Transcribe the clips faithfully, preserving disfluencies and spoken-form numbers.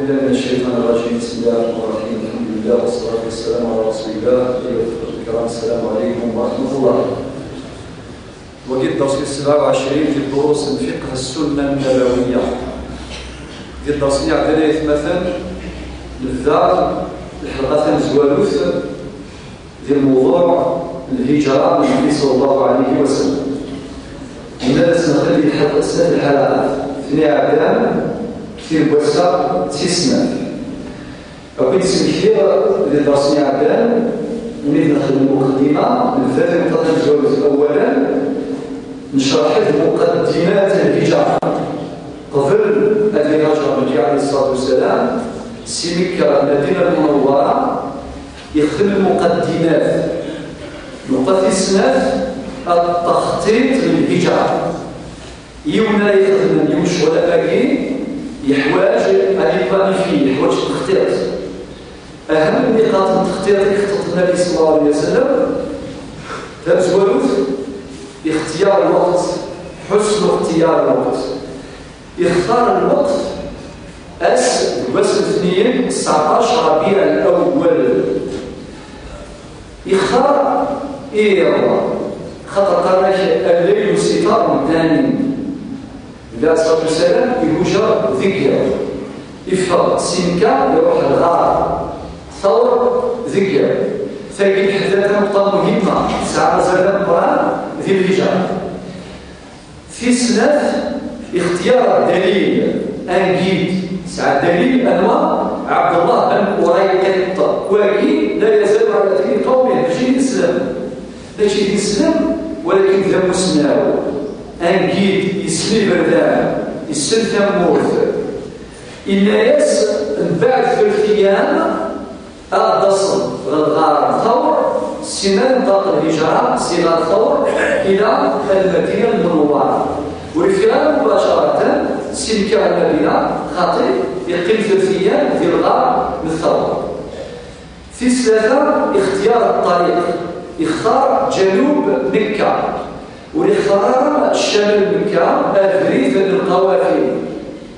من الشيطان الرجيم. بسم الله الرحمن الرحيم. الحمد لله والصلاة والسلام على رسول الله. أيها الأخوة الكرام، السلام عليكم ورحمة الله. وقد درس في السبعة وعشرين في دروس الفقه السنة النبوية. Di ddersi-nni iɛeddan, ay atmaten, nebda lḥelqa tamezwarut di lmewḍuɛ n lhijra n Nnbi ṣalla Llahu ɛalayhi wa sallam. Yenna-d ad s-nexdem di lḥelqa snat lḥalaqat, tniɛdan, tin n wass-a d tis snat. Akk i d-smektiɣ di ddersi iɛeddan, mi d-nexdem lmuqeddima, nebda timeṭṭa tamezwarut. Awalen, necreḥ-d muqaddimat n lhijra. Qbel ad ihajer Nnbi ɛalayhi ṣṣalatu wassalam si Mekka ar Lmadina Lmunawwara, ixdem lmuqaddimat. Nnuqta tis snat, at-texṭiṭ n lhijra. Yiwen ara ixedmen yiwen ccɣel am wagi, yeḥwaǧ ad iplanifyi, yeḥwaǧ texṭiṭ. Ahem nniqaṭ n texṭiṭ i ixeṭṭeṭ Nnbi ṣalla Llahu ɛalayhi wa sallam, tamezwarut, ixtiyar lweqt, ḥusnu ixtiyar lweqt. Ixtar lweqt ass deg wass n letniyen, tseɛṭac Rabiɛ Lawwal. Ixtar iḍ, xaṭer qqaren-ak الليل ستار دانٍ. Nnbi ɛalayhi ṣṣalatu wassalam ihujer deg yiḍ. Iffeɣ si Mekka, iruḥ ɣer lɣar Thawr deg yiḍ. Tagi tḥedda tanuqṭa muhimma, tesɛa azal d ameqqran di lhijra. Tis snat, ixtiyar ddalil, un guide. Tesɛa ddalil, anwa? Ɛebdellah ben Urayqiṭ. Wagi, la yazalu ɛala dini qawmih, mačči d ineslem. Mačči d ineslem, walakin d amusnaw. Un guide, yessen iberdan, yessen tamurt. Inna-yas, mbeɛd tlata ayyam, ad d-taseḍ ɣer lɣar Thawr, sima tenṭeq lhijra si ɣar Thawr ila Lmadina Lmunawwara. Ur yeffiɣ ara mubacaratan si Mekka ɣer Lmadina, xaṭi yeqqim tlata ayyam di lɣar n Thawr. Tis tlata, ixtiyar ṭṭariq, ixtar janub Mekka. Ur ixtar ara ccamal n Mekka, abrid n lqawafil.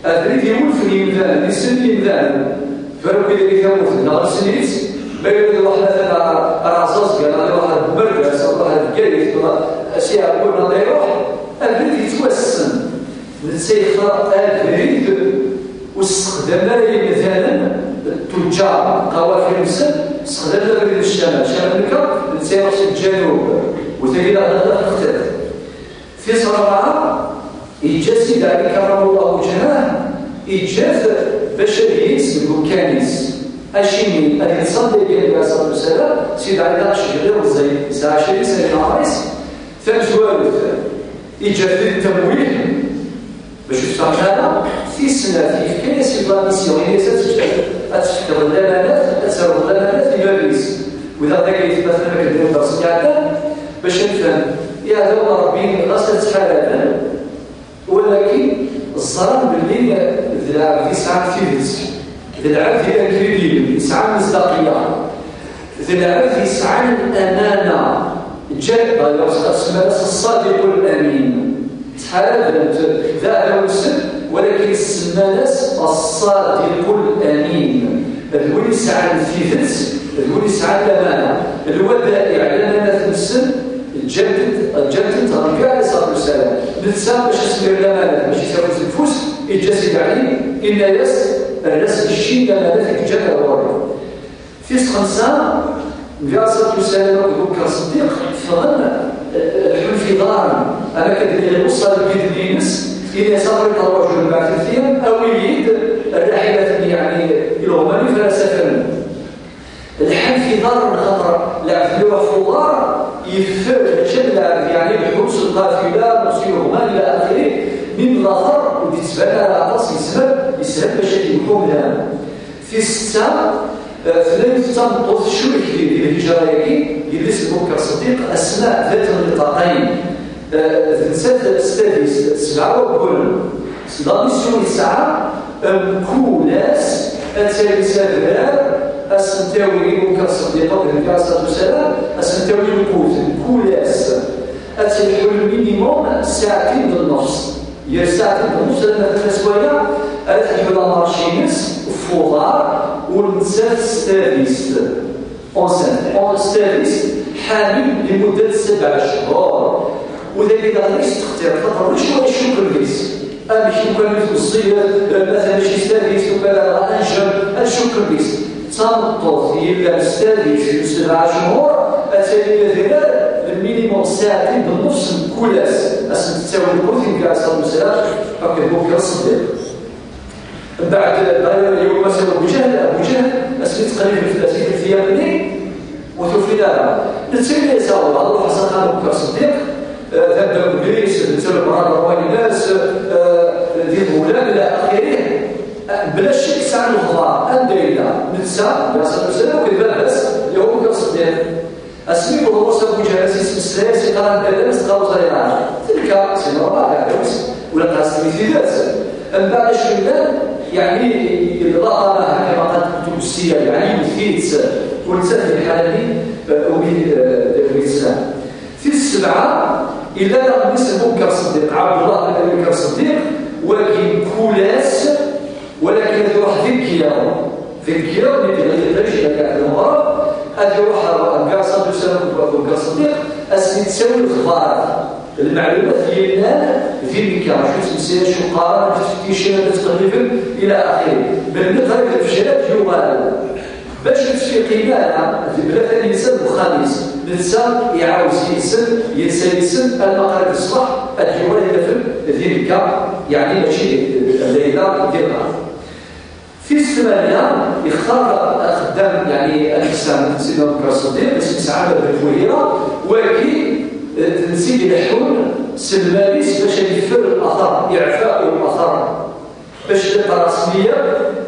Abrid iwulfen yimdanen, isell yimdanen. Tura wid di tamurt, neɣ nessen-itt, ma yella ad iruḥ atan ar, ar Ɛẓaẓga, neɣ ad iruḥ ar Bumerdas, neɣ ad iruḥ ar Bgayet, neɣ si Ɛebbuḍ, neɣ ad iruḥ, abrid yettwassen. Netta yextar abrid ur sexdamen ara yimdanen, ttuǧǧar, qawafil-nsen, sexdamen abrid n ccamal. Ccamal n Mekka, netta iruḥ si lǧanub. U tagi d aɣlad ɣef lxeṭṭiṭ. Tis ṛebɛa, yeǧǧa Sidi Ɛli karramallahu wejhah, yeǧǧa-t bac ad yens deg umkan-is. Acimi? Ad yeṭṭes anda i yella Nnbi ɛalayhi ṣṣalatu wassalam, Sidi Ɛli d aqcic d ilemẓi, yesɛa ɛecrin sna di leɛmer-is. Tamezwarut, yeǧǧa-t di tamwil, bac ur tfehhem ara. Tis snat, yefka-yas i la mission, yenna-yas ad tefkeḍ, ad tefkeḍ lamanat, ad terreḍ lamanat i bab-is. Widak dagi yetmaten akken d ddersen iɛeddan, bac ad nefhem, iɛdawen n Ṛebbi ɣas ad ttḥaraben, walakin ẓran belli d lɛebd yesɛan tidet, d lɛebd i d-, yesɛan misdaqiyya, d lɛebd yesɛan amana. Ǧǧan, d'ailleurs, semman-as ṣṣadiq al-amin. Ttḥaraben-t, d aɛdaw-nsen, walakin semman-as ṣṣadiq al-amin. D win yesɛan tidet, d win yesɛan lamana. Lwadaɛ, lamanat-nsen, ǧǧan-tent, ǧǧan-tent ɣer Nnbi ɛalayhi ṣṣalatu wassalam. Netta, bac ad s-yerr lamanat, bac ad s-yerr afus deg ufus, yeǧǧa Sidi Ɛli, yenna-yas, err-as kečči lamanat i yeǧǧan ɣer ɣur-i. Tis xemsa, Nnbi ɛalayhi ṣṣalatu wassalam akked Bubekr Ṣeddiq ffɣen, eh, leḥḥun f iḍarren, am akken ad d-nini iweṣṣa deg yidni-ines, yenna-yas: "أريد أن أرجو المعتوثين، awi-yi-d rraḥilat-nni, yeɛni ileɣman-iw ara safren." Leḥḥan f iḍarren, xaṭer lɛebd-nni iruḥ f uḍar, yeffer, mačči am lɛebd, yeɛni leḥḥun s lqafila, s ileɣman, ila axiri, mi d laxer ur d-ittban ara aṭas, yeshel, yeshel bac ad yemḥu mlan. Tis setta, eh, tella yiwet n tameṭṭut tecrek di, di lhijra-agi, yelli-s n Bubekr Ṣeddiq, Asma dat Ṭṭiqayn. Eh, d nettat s tadist, sebɛa wagguren. La mission i tesɛa, mkul ass ad tali s adrar, ad sen-tawi i Bubekr Ṣeddiq akked Nnbi ɛalayhi ṣṣalatu wassalam, ad sen-tawi lqut, mkul ass. Ad telḥu lminimum saɛtin d nnefṣ. Gar saɛtin d nnefṣ, alamma tella s waya, Ara telḥu la marche-ines f uḍar, ur nettat s tadist. Enceinte. En-, s tadist, ḥamil limuddat sebɛa cchur. U dagi daɣen i s-textir, xaṭer ulac win icukren deg-s. Amek lukan ur tmeẓẓiyet, eh, mata mačči s tadist, lukan dɣa anjem, ad cukren deg-s. D tameṭṭut yellan s tadist sebɛa cchur, ad tali d adrar, le minimum ssaɛtin d nnefs n kul ass. Ad sen-tettawi lmut i Nnbi ɛalayhi ṣṣalatu wassalam akked Buker Ṣeddiq. Mbeɛd, dayur, yiwen wass Abu Ǧahl, Abu Ǧahl, asmi ttqelliben fell-as ifelfiyar-nni, ur t-ufin ara. Netta yenna-yas: "A wellah, ruḥ s axxam n Abu Bakr Ṣeddiq, eh, d ameddakel-is, netta d lmerḥaba n waynas, eh, d iɣulan, ila axirih." Eh, bla ccek sɛan lexbar, anda yella? Netta, Nnbi ṣalla Llahu ɛalayhi wa sallam, akked baba-s, yahu Abu Bakr Ṣeddiq. Asmi yewweḍ ɣur-s Abu Ǧahl, ad s-yettmeslay, ad s-yeqqar: "Anda llan?" Ad s-teqqar: "Ẓriɣ-t." Telka, si merra, iɛdaw-is, ula qas tmit yid-s. Mbeɛd acu yellan, yeɛni, laṭamaha, kama qalet kutub ssiyar, yeɛni, yewwet-itt, ur nettat di lḥala-nni, eh, umi, eh, umi teslam. Tis sebɛa, yella daɣen mmi-s n Abu Bakr Ṣeddiq, Ɛebdullah ben Abu Bakr Ṣeddiq, wagi mkul ass, walakin ad iruḥ deg yiḍ. Deg yiḍ, mi d-iɣli lfajr, ila kra n lmeɣreb, ad iruḥ ɣer Nnbi ṣalla Llahu ɛalayhi wa sallam akked Abu Bakr Ṣeddiq, ad sen-yettawi lexbar, lmeɛlumat yellan di Mekka, acu ttmeslayen, acu qqaren, amek ttfetticen, amek ttqelliben, ila axirih. Melmi qrib lefjer ad d-yuɣal, bac ur ttfiqin ara, di bla tansa deg uxxam-is. Netta iɛawez yid-sen, yensa yid-sen, alma qrib ṣṣbeḥ, ad d-yuɣal ad t-yafen di Mekka, yeɛni mačči di, di, di lɛid, di lɣar. Tis tmanya, yextar axeddam, yeɛni ameksa n Sidna Abu Bakr Ṣeddiq, isem-is Ɛamir ben Fuhira, wagi, eh, d netta i ileḥḥun s lmal-is bac ad yeffer later, iɛfa later. Bac tibqa ṛṛesmiya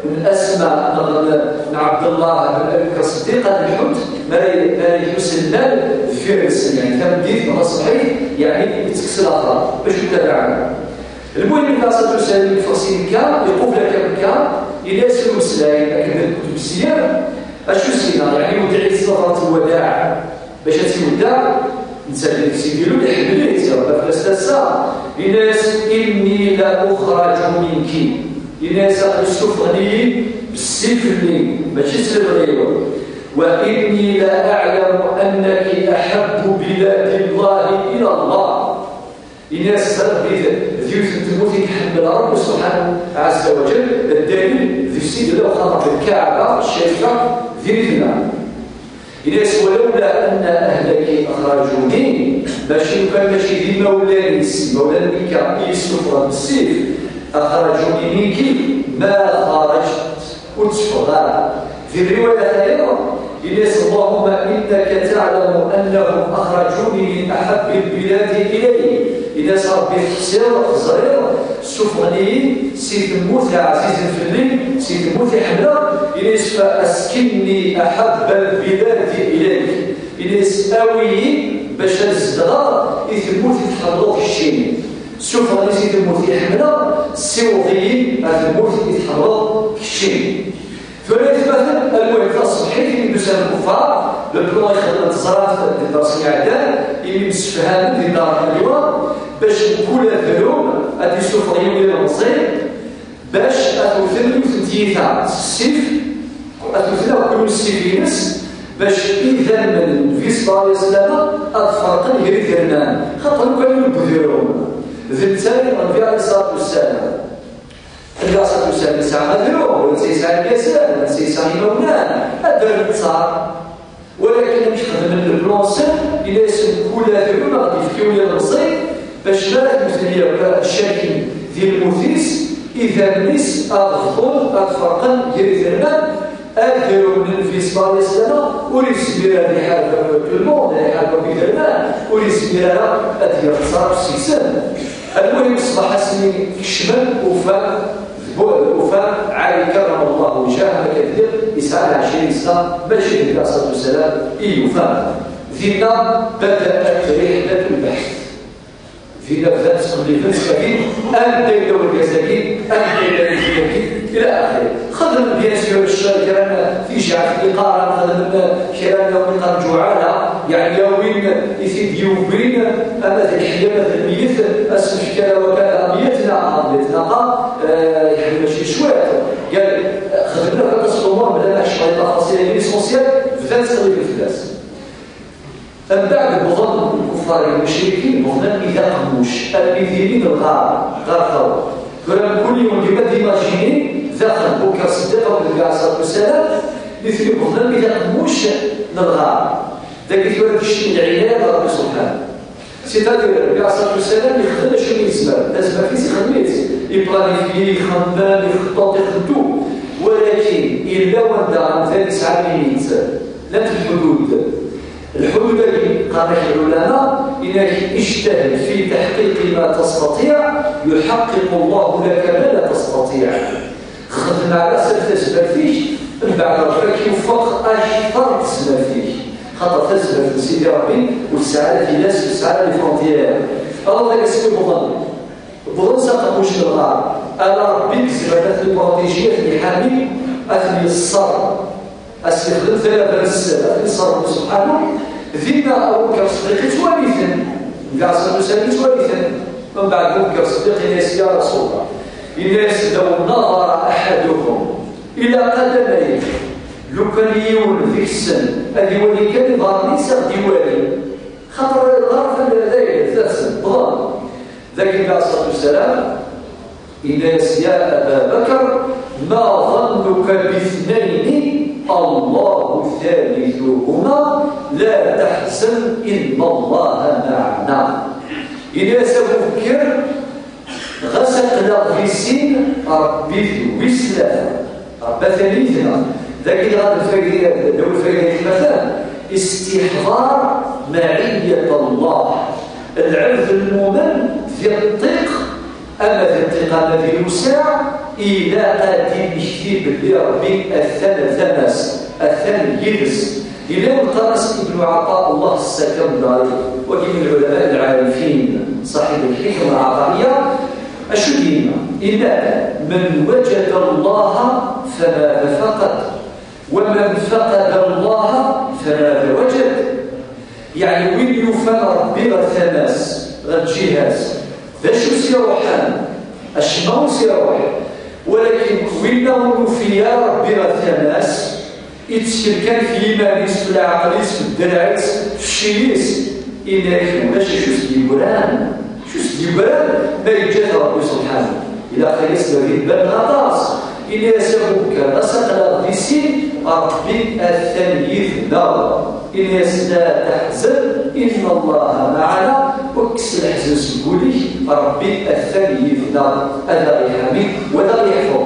n Asma neɣ n, n Ɛebdullah ben Abi Bakr Ṣeddiq ad leḥḥunt, mi ara, mi ara yḥus lmal deffir-nsen, yeɛni tameddit neɣ taṣebḥit, yeɛni ittekkes later, bac ur tabaɛen. Lmuhim, Nnbi ṣalla Llahu ɛalayhi wa sallam yeffeɣ si Mekka, iqubel akka Mekka, yella-yas i umeslay, akken d kutub ssiyar, acu s-yenna, yeɛni iweddeɛ-it ṣṣafrat lwadaɛ, bac ad tt-iweddeɛ, netta deg Sidi Lul, iḥemmel-itt, irebba fell-as tasa, yenna-yas: "Inni la uxraju minki." Yenna-yas: "Aql-i ssufɣen-iyi bessif-nni, mačči s lebɣi-w. Wa inni la aɛlamu annaki aḥabbu biladi Llahi ila Llah." Ini-as: "Rebbi d, d yiwet n tmurt i iḥemmel Rebbi subḥanahu ɛazza wa ǧal, d dalil d ssid n lewxaṭer d Lkaɛba Ccarifa d inidna." Ini-as: "Walawla anna ahlaki axrajuni", mačči lukan mačči d imawlan-is, imawlan n Mekka, i yessufɣen bessif, "axrajuni minki ma xarajt", ur tteffɣeɣ ara. Di riwaya tayeḍ, ini-as: "Allahumma innaka ta'lamu annahum akhrajuni min ahabbi al-biladi ilayya." Ini-as: "Rebbi, teḥṣiḍ, teẓriḍ, ssufɣen-iyi si tmurt ɛzizen fell-i, si tmurt i ḥemmleɣ." Ini-as: "Fa askinni ahabba al-biladi ilayk." Ini-as: "Awi-yi bac ad zedɣeɣ i tmurt i tḥemmleḍ keččini." Ssufɣen-iyi si tmurt i ḥemmleɣ, ssiweḍ-iyi ar tmurt i tḥemmleḍ keččini. Tura, aytmaten, lmuhim, taṣebḥit, imi d-usan lkuffar, le plan ixedmen, teẓram-t di dders-nni iɛeddan, imi msefhamen di Dar Nadwa, bac mkul adrum ad d-issufeɣ yiwen ilemẓi, bac ad t-wten yiwet n tyita s ssif, ad t-wten akk s ssif-ines, bac idammen n Nnbi ṣalla Llahu ɛalayhi wa sallam ad ferqen gar iderman, xaṭer lukan ur d-udrum, d netta i Nnbi ɛalayhi ṣṣalatu wassalam. Nnbi ṣalla Llahu ɛalayhi wa sallam yesɛa adrum, netta yesɛa irgazen, netta yesɛa imawlan, ad d-rren ttaṛ. Walakin amek xedmen le plan-nsen, ini-asen mkul adrum ad d-yefk yiwen ilemẓi, bac mi ara t-wten yakk, ad cakin di lmut-is, idammen-is ad bḍun, ad ferqen gar iderman, adrum n Nnbi ṣalla Llahu ɛalayhi wa sallam ur yezmir ara ad iḥareb akk tout le monde, ad iḥareb akk iderman, ur yezmir ara ad d-yerr ttaṛ seg-sen. Lmuhim, ṣṣbeḥ asmi kecmen, ufan d bu-, ufan Ali karrama Llahu wejhah, ma kan diɣ yesɛa ɛecrin sna, mačči d Nnbi ṣalla Llahu ɛalayhi wa sallam i yufan. Dinna بدأت رحلة البحث. Dinna bdan ttqelliben, ttqelliben, anda yella urgaz-agi, anda yella yizem-agi, ila axiri. Xedmen, bien sûr, ccer, kra n tijaɛt n iqara, xedmen kra n win iqqaren ǧuɛala, Yeɛni, a win i t-id-yewwin, ama d lḥeyya, ama d lmeyyet, ad s-nefk ala wakka meyya naqaqa, meyya naqaqa, eh, yeḥma mačči cwiṭ. Qal, eh, xedmen akk aṭas n lumuṛ, bla ma ḥecmeɣ i tafaṣil-agi, l'essentiel, bdan ttqelliben fell-as. Mbeɛd wwḍen lkuffar d lmucrikin, wwḍen armi d aqemmuc, armi d imi n lɣar, ɣar Tawr. Tura mkul yiwen dima d-imajini, daxel Bubekr Ṣeddiq akked Nnbi ɛalayhi ṣṣalatu wassalam, nitni wwḍen armi d aqemmuc n lɣar. Dagi tura tekcem lɛinaya n Ṛebbi subḥanahu. C'est-à-dire, Nnbi ɛalayhi ṣṣalatu wassalam yexdem acu i yezmer, d azmaf-is ixdem-itt, iplanifyi, ixemmem, ixeṭṭeṭ, ixeddu. Walakin, yella wanda amdan yesɛa limit, llant lḥudud. Lḥudud-agi, qqaren-ak lɛulama, yenna-ak: اجتهد في تحقيق ما تستطيع يحقق الله لك ما لا تستطيع. Xdem ɛla ḥsab tazmert-ik, mbeɛd Ṛebbi ad k-iwefeq akteṛ n tezmert-ik. Xaṭer tazmert n Sidi Ṛebbi ur tesɛi ara tilas, ur tesɛi ara les frontières. Alors, dagi s wwḍen, wwḍen s aqemmuc n lɣar. Ala Ṛebbi i izemren ad ten-iprotiji, ad ten-iḥami, ad ten-yeṣṣer. Ad s-yexdem talaba n sser, ad ten-iṣṣer Ṛebbi subḥanahu. Dinna Abu Bekr Ṣeddiq yettwali-ten. Nnbi ɛalayhi ṣṣalatu wassalam yettwali-ten. Mbeɛd Abu Bekr Ṣeddiq yenna-yas: يا رسول الله، yenna-yas: لو نظر أحدكم إلى قدميه، lukan yiwen deg-sen ad iwali kan iḍarren-is, ad ɣ-d-iwali. Xaṭer lɣar d ayla-nsen, wwḍen. Dagi Nnbi ɛalayhi ṣṣalatu wassalam yenna-yas: يا أبا بكر، ما ظنك باثنين الله ثالثهما، لا تحزن إن الله معنا. Yenna-yas Abu Bekr: ɣas aql-aɣ di sin, Ṛebbi d wis tlata. Ṛebbi atan yid-neɣ. Dagi dɣa d lfayda, d awal fayda i tmatan. استحضار معية الله. Lɛebd lmumen di ṭṭiq, ama di ṭṭiq ama di lewseɛ, ilaq ad d-immekti belli Ṛebbi atan ar tama-s, atan yid-s. Yella win qqaren-as Ibnu Ɛaṭa, Allah yessakam-d, wagi min lɛulama lɛarifin, ṣaḥib lḥikma lɛaṭaiya, acu d-yenna? Yenna-d: من وجد الله فماذا فقد؟ ومن فقد الله فماذا وجد؟ Yeɛni, win yufan Ṛebbi ɣer tama-s, ɣer lǧiha-s, d acu s-iṛuḥen? Acemma ur s-iṛuḥ. Walakin winna ur nufi ara Ṛebbi ɣer tama-s, ittkel kan f yiman-is, f leɛqel-is, f ddreɛ-is, f cci-is, yenna-ak ulac acu s-d-yeggran. Acu s-d-yeggran ma yeǧǧa-t Ṛebbi subḥanahu? Ilaq ad yas-d di lbal aṭas. Ini-as a Bubekr, ɣas aql-aɣ di sin, Ṛebbi atan yid-neɣ. Ini-as: لا تحزن إن الله معنا. Ur kkes leḥzen seg wul-ik, Ṛebbi atan yid-neɣ. Ad aɣ-iḥami, u ad aɣ-yeḥfeḍ.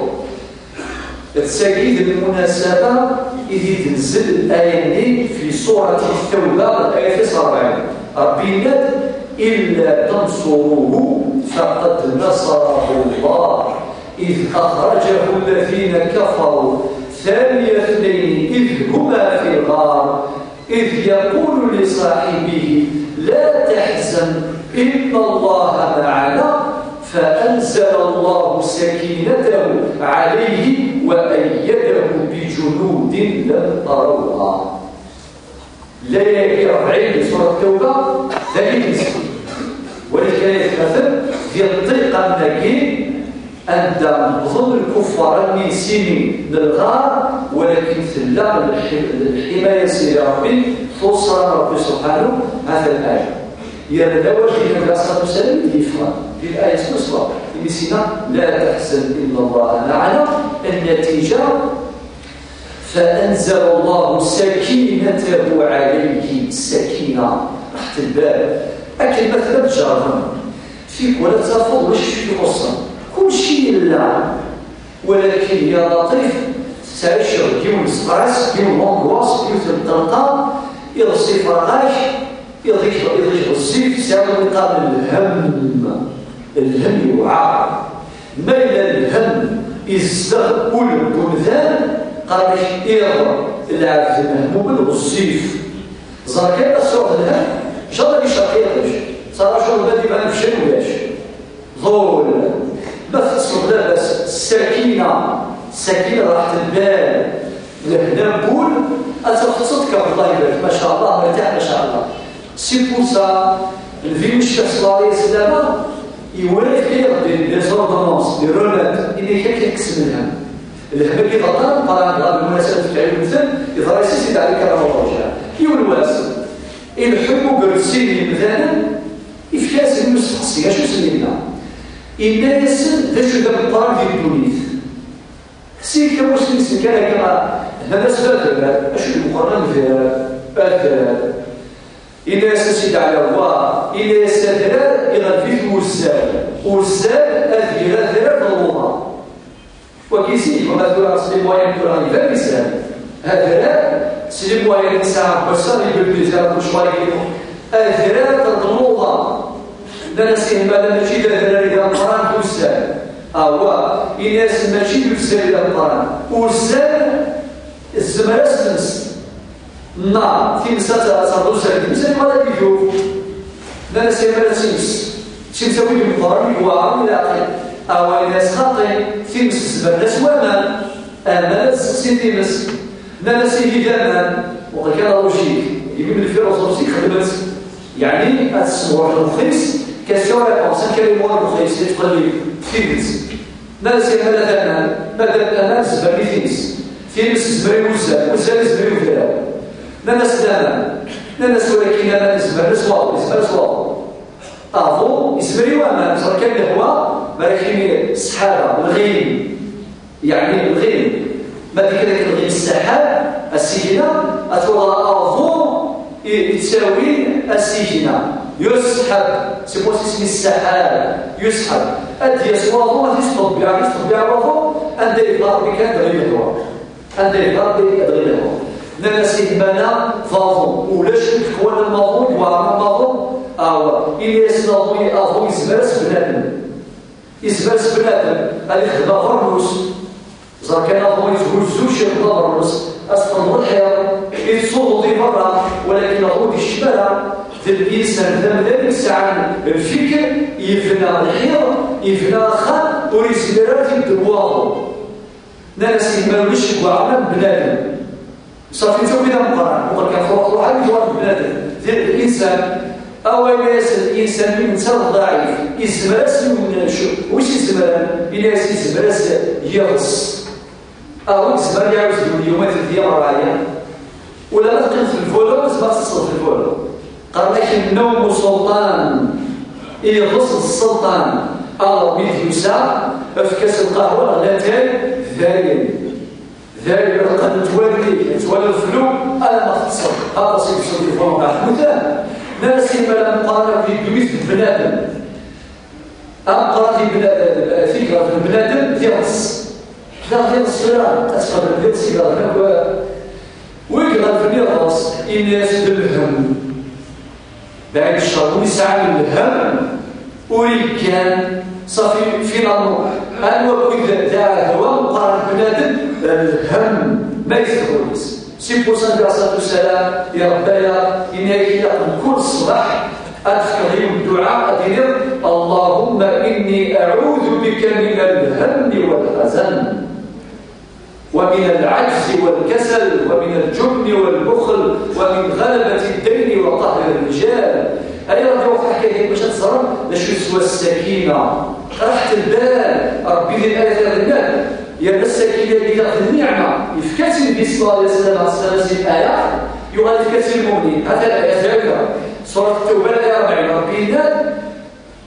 D tagi d lmunasaba i d-tenzel aya-nni fi surati Tawba, layat tis rebɛin. Ṛebbi yenna-d: إلا تنصروه فقد نصره الله إذ أخرجه الذين كفروا ثاني اثنين إذ هما في الغار إذ يقول لصاحبه لا تحزن إن الله معنا فأنزل الله سكينته عليه وأيده بجنود لم تروها. Layat tis rebɛin di surat Tawba, d ayen yesɛa. Walakin ay atmaten, di ṭṭiq am nagi, anda wwḍen lkuffar almi d sini n lɣar, walakin tella lḥi-, lḥimaya n Sidi Ṛebbi, tuṣra n Ṛebbi subḥanahu, ha-t-an aya. Yerna d awal di Nnbi ɛalayhi ṣṣalatu wassalam i d-yeffɣen di laya s tuṣra, imi s-yenna: لا تحزن إن الله معنا. Nnatiǧa, فأنزل الله سكينته عليه. Sakina, raḥet lbal. Akken ma tella tjerrem, tikwal ad tafeḍ ulac acu i k-ixuṣṣen. Kulci yella. Walakin, ya laṭif, tettɛiceḍ deg yiwen n stress, deg yiwen n l'angoisse, deg yiwet n ṭṭelqa, iḍes iferɣ-ak, iḍ-ik, iḍ-ik ɣezzif, tesɛiḍ win iqqaren lhemm. Lhemm yewɛer. Ma yella lhemm izdeɣ ul n umdan, qqaren-ak iḍ lɛebd mehmumen ɣezzif. Ẓer kan ma tesɛuḍ lhemm, ncallah ad icerq yiṭij. Ttarajuḍ ma d-iban bcen ulac. Ḍul. Ma teṭṭseḍ labas, sakina, sakina, raḥet lbal, lehna n wul, Ad tṛuḥ teṭṭeḍ, Allah ibarek, ma sha Allah, mertaḥ, ma sha Allah. C'est pour ça, Nnbi Muḥemmed ṣalla Llahu ɛalayhi wa sallam, iwala-k des, des ordonnances, des remèdes, imi akka ad kksen lhemm. Lhemm-agi d aṭṭan, qqaren ɣer lmunasaba tefka i wemten, yeḍra-yas i Sidi Ɛli karramallahu wajhah. Yiwen wass, ileḥḥu ugersi n yimdanen, ifka-yasen usteqsi, acu sen-yenna? Yenna-yasen, d acu d ameqqran di ddunit? Si tamusni-nsen kan akka, nnan-as adrar, acu d-meqqren adrar, adrar. Yenna-as a Sidi Ɛli Ṛebbaɛ, yenna-as adrar iɣleb-it uzzal, uzzal ad yili adrar d luḍa. Wagi zik, wama tura s les moyens tura iban yeshel. Adrar, s les moyens i nesɛa n wass-a, les budgets, lecɣal-agi, adrar d luḍa. Nnan-as ih, ma mačči d adrar i d ameqqran d uzzal. Awah, ini-as mačči d uzzal i d ameqqran. Uzzal, tezmer ad s-tens nnar, times ad terreḍ uzzal, times ad yuɣal ad idub. Nnan-as ih, ma d times, times a wid meqqren, yewɛer i leɛqel. Awah, ini-as xaṭi, times tezmer ad s waman. Aman ad sseqsin times. Nnan-as ihi d aman, waqil kan la logique, imi d lfilozofi i xedmen-tt, yeɛni ad tessemɣer lmex-is, question réponse, amek ara yemɣer lmex-is, yettqellib f tidet. Nnan-as ihi ma d aman, ma d aman zemren i times, times tezmer i wuzzal, uzzal yezmer i udrar. Nnan-as d aman, nnan-as walakin aman zemren s waḍu, yezmer s waḍu. Aḍu yezmer i waman, ẓer kan lehwa, mi ara k-yini ṣṣeḥḥaba, lɣim. Yeɛni lɣim. Ma d kra lɣim ssaḥab, asigna, ad twalaḍ aḍu i-, yettawi asigna. Yusḥab, c'est pour ça isem-is ssaḥab. Yusḥab. Ad d-yas waḍu, ad t-yesṭebbiɛ, ad t-yesṭebbiɛ waḍu, anda yebɣa Ṛebbi kan ad ɣileḍ. Anda yebɣa Ṛebbi ad ɣileḍ. Nnan-as ihmana d aḍu. Ulac leqwanen n waḍu, yewɛer n waḍu. Awa, ini-as aḍu, aḍu yezmer-as bnadem. Yezmer s bnadem ad ixdem abeṛnus. Ẓer kan aḍu yetthuzzu ciṭ d abeṛnus, ad s-tenneḍ lḥiḍ, yettsuḍu di berra, walakin aḍu ur d-ikeččem ara. D linsan d amdan i yesɛan lfikr, yebna lḥiḍ, yebna axxam, ur yezmir ara ad t-id-tewwi waḍu. Nnan-as, yemma ulac deg waɛlam bnadem. Ṣafi, tufi d ameqqran, uqel kan truḥ, ruḥ ad yuɣal d bnadem, d, d insan. Awa, yenna-yas linsan mi netta d ḍɛif, yezmer-as yiwen n cceɣ, wi s-izemren? Yenna-yas yezmer-as yiḍes. Awa, yezmer ad iɛawez yiwen yuma teldi amerɛaya. Ula ma teqqimeḍ f lvolo, yezmer ad teṭṭseḍ f lvolo. Qqaren-ak nnawmu sulṭan, iḍes d sselṭan. Awer mi d-yusa, efk-as lqahwa ɣer latay, dayen. Dayen, qqen-t wallen-ik, ad twaliḍ fell-u, alamma teṭṭseḍ. Aṭas i yesɛu tilifun ɣer tmutal. Nnan-as, immal ameqqran akk di ddunit d bnadem. Ameqqran di bna-, tigert n bnadem d iḍes. Daɣ d iḍes tura, ad tqabel d iḍes i daɣen akk, wi iɣelben iḍes, ini-as d lhemm. Bɛid ccer, win yesɛan lhemm, ur yeggan, ṣafi, finalement, anwa akkit d aɛdaw ameqqran n bnadem? Lhemm, ma yesdɣul-is. C'est pour ça, Nnbi alayhi ṣṣalatu wassalam, iṛebba-yaɣ, yenna-ak ilaq mkul ṣṣbeḥ ad tefkeḍ yiwen dduɛa, ad d-tiniḍ, اللهم إني أعوذ بك من الهم والحزن. ومن العجز والكسل ومن الجبن والبخل ومن غلبة الدين وقهر الرجال. Ay Ṛebbi, ruḥ ḥkayt bac ad teẓrem d acu yeswa ssakina. Raḥet lbal, Ṛebbi di laya-agi yenna-d, yerna ssakina-agi d nniɛma. Yefka-tt i Nnbi ṣalla Llahu ɛalayhi wa sallam, s tmasiḥt aya, yuɣal yefka-tt i lmumnin. Hata laya-agi, Surat Ttawba, laya rebɛin, Ṛebbi yenna-d,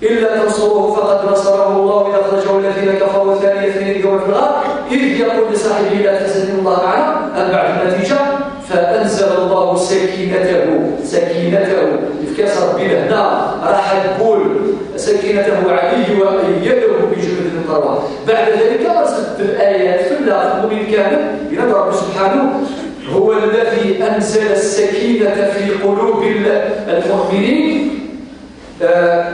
إلا تنصروه فقد نصره الله إذ أخرجه الذين كفروا ثاني اثنين إذ هما في الغار إذ يقول لصاحبه لا تحزن إن الله معنا. Mbeɛd, النتيجة، فأنزل الله سكينته، سكينته، yefka-yas Ṛebbi lehna, raḥa lbal, سكينته عليه وأيده بجنود لم تروها. بعد ذلك أرسل الآيات في الناس، المؤمن كامل، yenna-d Ṛebbi سبحانه: هو الذي أنزل السكينة في قلوب المؤمنين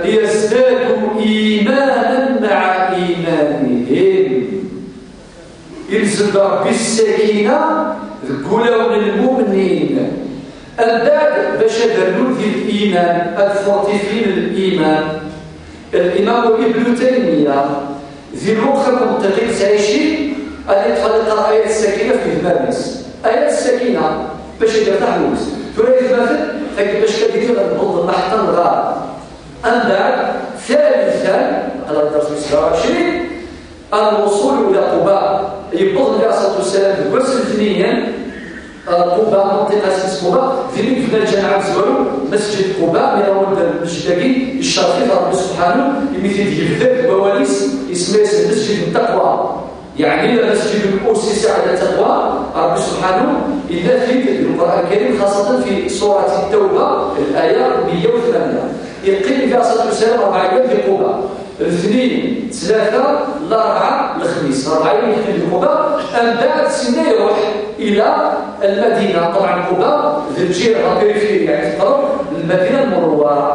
ليزدادوا إيمانا مع إيمانهم. Yelzem Ṛebbi ssakina deg wulawen n lmumnin. Mbeɛd, bac ad rnun di liman, ad fortifin liman. Limam Ibn Taymiya, di lweqt akk n dqiq ttɛicin, ad iṭṭef ad iqqar ayat ssakina f yidmaren-is. Aya s sakina, bac ad yertaḥ wul-is. Tura yetmaten, tagi bac ad yili ɣer lbuḍ n lḥeṭṭa n lɣar. Ambeɛd, ثالثا, aql-aɣ deg ders wis sebɛa u ɛecrin, الوصول إلى قباء. Yewweḍ Nnbi alayhi ṣṣalatu wassalam deg wass n letniyen, ah, Quba, منطقة اسمها قباء, din i yebna lǧameɛ amezwaru, Masǧid Quba, mi ara wwḍen lmesǧid-agi, yecref-it Ṛebbi subḥanu, imi t-id-yebder deg wawal-is, isemma-yas lmesǧid n taqwa. Yeɛni, لمسجد أسس على التقوى, Ṛebbi subḥanu yenna-t-id deg Lqur'an Lkarim, xaṣṣatan fi surat Tawba, laya meyya u tmanya. Yeqqim Nnbi alayhi ṣṣalatu wassalam ṛebɛa yyam di Quba, letniyen, ttlata, laṛebɛa, lexmis, ṛebɛa yyam yeqqim di Quba, ambeɛd sinna iṛuḥ ila Lmadina, ṭebɛen Quba d lǧiha, périphérie, yeɛni teqreb Lmadina Lmunawwara.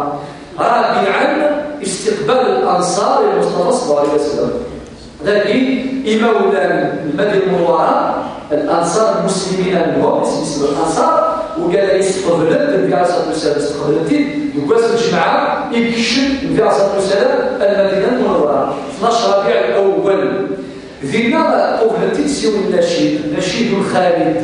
Rabiɛan, استقبال الأنصار للمصطفى صلى الله عليه وسلم. Dagi, imawlan n Lmadina Lmunawwara, Al-Ansar Lmuslimin minhum, isem-nsen Al-Ansar, wigad-agi steqblen-t Nnbi alayhi ṣṣalatu wassalam, steqblen-t-id deg wass n lǧemɛa i yekcem Nnbi alayhi ṣṣalatu wassalam Lmadina Lmunawwara, tnac Rabiɛ Lawwal. Dinna qublen-t-id s yiwen n nnacid, Nacid Lxalid,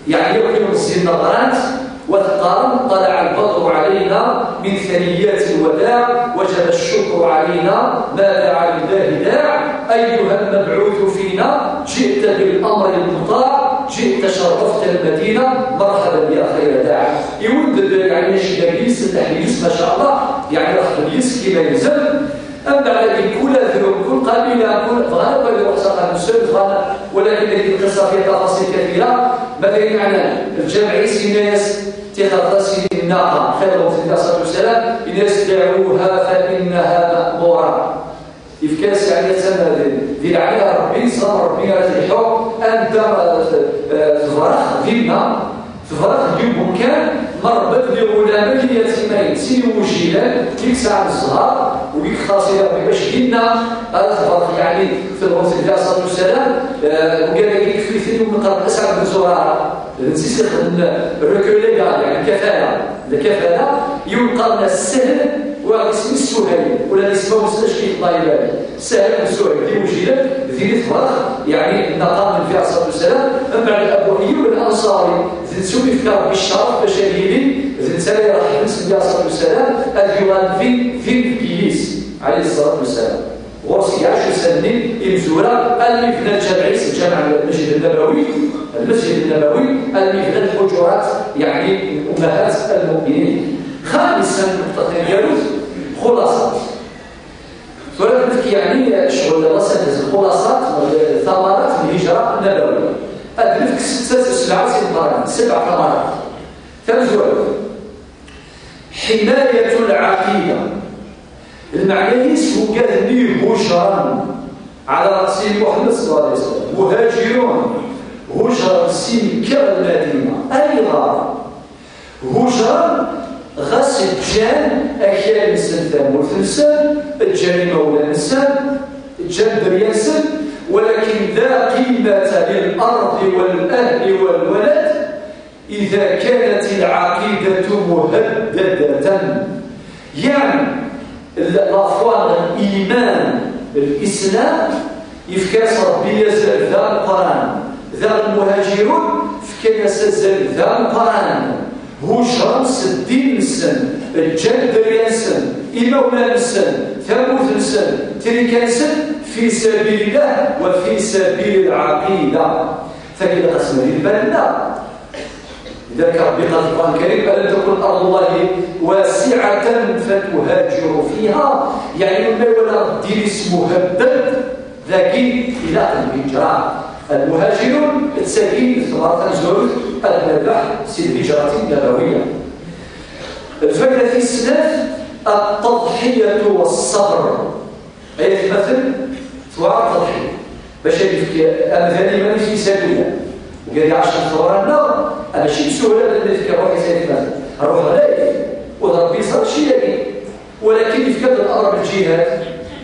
yeɛni akk imeẓẓiyen ɣran-t, wa teqqaren: طلع البدر علينا من ثنيات الوداع، وجب الشكر علينا، ما دعا لله داع، أيها المبعوث فينا، جئت بالأمر المطاع، جئت شرفت المدينة، مرحبا يا خير داع. Iwend-d, yeɛni, nnacid-agi s lḥess, ma ca Allah, yeɛni, raḥ d yes kima yelzem. Ambeɛd-agi, kul adrum, kul qabila, kul, bɣan akk ad iruḥ s axxam-nsen, bɣan, walakin dagi lqissa fiha tafaṣil kathira. Ma d ayen yeɛnan, lǧameɛ-is yenna-yas: Tixer-as i nnaqa, xir lɣebt Nnbi alayhi ṣṣalatu wassalam, yenna-yas: دعوها فإنها مأمورة. Yefka-yas, yeɛni, attan di, di leɛnaya n Ṛebbi, ẓẓlam Ṛebbi ara t-iḥu, anda, eh, eh, tebrex dinna, tebrex deg umkan, ma Ṛebbi ad d-iɣullam akken yatimayen, sin iwujilen, i yesɛan zzher, u i yextaṣ i Ṛebbi bac dinna ara tebrex, yeɛni, telɣemt Nnbi alayhi ṣṣalatu wassalam, eh, wigad-agi yekfa-ten yiwen qqaren Asɛad ben Zurara, d netta i s-ixedmen recueil légal, yeɛni kafala, lkafala, yiwen qqaren-as Sahl, wa isem-is Suhayl, ula d isem-a ur nesɛi acki yeṭṭay bali. Sahl d Suhayl d iwjilen, din i tebrex, yeɛni, nnaqa n Nnbi alayhi ṣṣalatu wassalam, mbeɛd Abu Ayyub Al-Anṣari, d netta i yefka Ṛebbi ccerf bac ad yili, d netta ara iṛeḥben s Nnbi alayhi ṣṣalatu wassalam, ad yuɣal din, din deg yis, alayhi ṣṣalatu wassalam. Ɣur-s iɛac ussan-nni imezwura, almi bna lǧameɛ-is, lǧameɛ, Lmasjid Nnabawi, Lmasjid Nnabawi, almi bna lḥuǧurat, yeɛni, ummahat al-mu'minin. Xamisan, nneqṭa taneggarut, xulaṣat. Tura ad nefk, yeɛni, ccɣel n wass-a, lxulaṣat, tamarat n lhijra nnabawiya. Ad nefk setta, sebɛa timeqqranin, sebɛa tamarat. Tamezwarut, حماية العقيدة. Lmeɛna-is, wigad-nni هجرا على رأسهم محمد صلى الله عليه وسلم، مهاجرون، هجرا si Mekka ɣer Lmadina. Ayɣer? Hujren, ɣas ǧǧan akal-nsen, tamurt-nsen, ǧǧan imawlan-nsen, ǧǧan dderya-nsen, ولكن لا قيمة للأرض والأهل والولد إذا كانت العقيدة مهددة. Yeɛni, la foi, liman, lislam, yefka-yas Ṛebbi azal d ameqqran. Daɣen lmuhaǧirun fkan-as azal d ameqqran. Hujren s ddin-nsen, ǧǧan dderya-nsen, imawlan-nsen, tamurt-nsen, trika-nsen, في سبيل الله وفي سبيل العقيدة. Tagi ilaq ad s-nerr lbal-nneɣ. لذلك Ṛebbi قال في القرآن الكريم: ألم تكن أرض الله واسعة فتهاجروا فيها. Yeɛni, melmi i wala ddin-is muhedded, dagi ilaq lhijra. Lmuhaǧirun, d tagi i d tamarat tamezwarut ad nerbeḥ si lhijrat nnabawiya. Lfayda tis snat, التضحية والصبر. Ay atmaten, tewɛer tḍeḥḥi bac ad yefk amdan iman-is fi sabilillah. Wigad iɛeccen ɣer tebra-nneɣ, mačči d ssuhla ad yefk ṛṛuḥ-is, ay atmaten. Ṛṛuḥ ɣlayet, u d Ṛebbi yeẓra mačči dagi. Walakin yefka-d lamr belǧihad.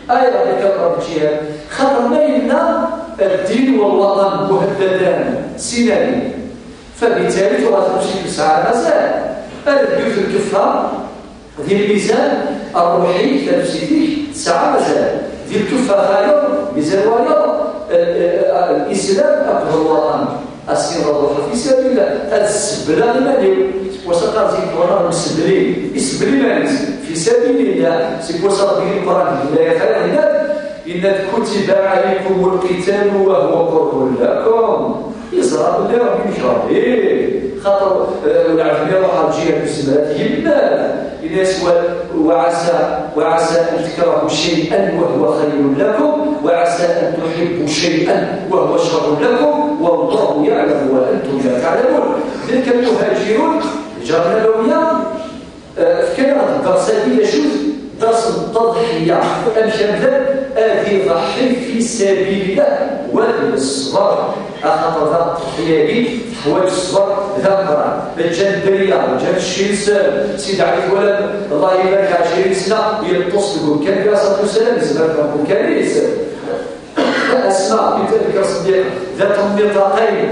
Ayɣer yefka lamr belǧihad? Xaṭer ma yella ddin u lwaṭan muheddadan, sin-agi, فبالتالي tuɣal tmacint ur tesɛi ara mazal. Ar d yiwet lkeffa di lmizan ṛṛuḥi, tanefsit-ik tesɛa mazal. Di lkeffa tayeḍ, mizan wayeḍ, eh, eh, eh, lislam akked lwaṭan. Asin ad ruḥeɣ fi sabilillah, ad ssebleɣ iman-iw. Seg wass-a qqar zik tura msebli, isbel iman-is fi sabilillah. Seg wass-a Rebbi Meqqran di laya xayr yenna-d, yenna-d: "Kutiba alaykum lqitalu wa huwa kurhun lakum." Yeẓra belli Rebbi yekṛeh-it. Xaṭer, eh, lɛebd mi iruḥ ar lǧiha n zzemrat yemmat. Yenna-yas: "Wa-, وعسى، وعسى أن تكرهوا شيئا وهو خير لكم، وعسى أن تحبوا شيئا وهو شر لكم، والله يعلم وأنتم لا تعلمون." Tilka lmuhajirun, Lhijra Nabawiyya, eh, fkan-aɣ-d ddeṛs-agi d acu-t? Ddeṛs n tḍeḥya. Amek amdan ad iḍeḥḥi fi sabilillah, wa d ṣṣber. Axaṭer daɣen ṭṭeḥya-agi teḥwaǧ ṣṣber d ameqqran. Ǧǧan dderya, ǧǧan cci-nsen. Sidi Ɛli twalam, Allah ibarek, ɛecrin sna yeṭṭes deg umkan-nni, alayhi ṣṣalatu wassalam, yezmer kan umkan-is. Asma bint Abi Bakr Ṣeddiq, ذات النطاقين.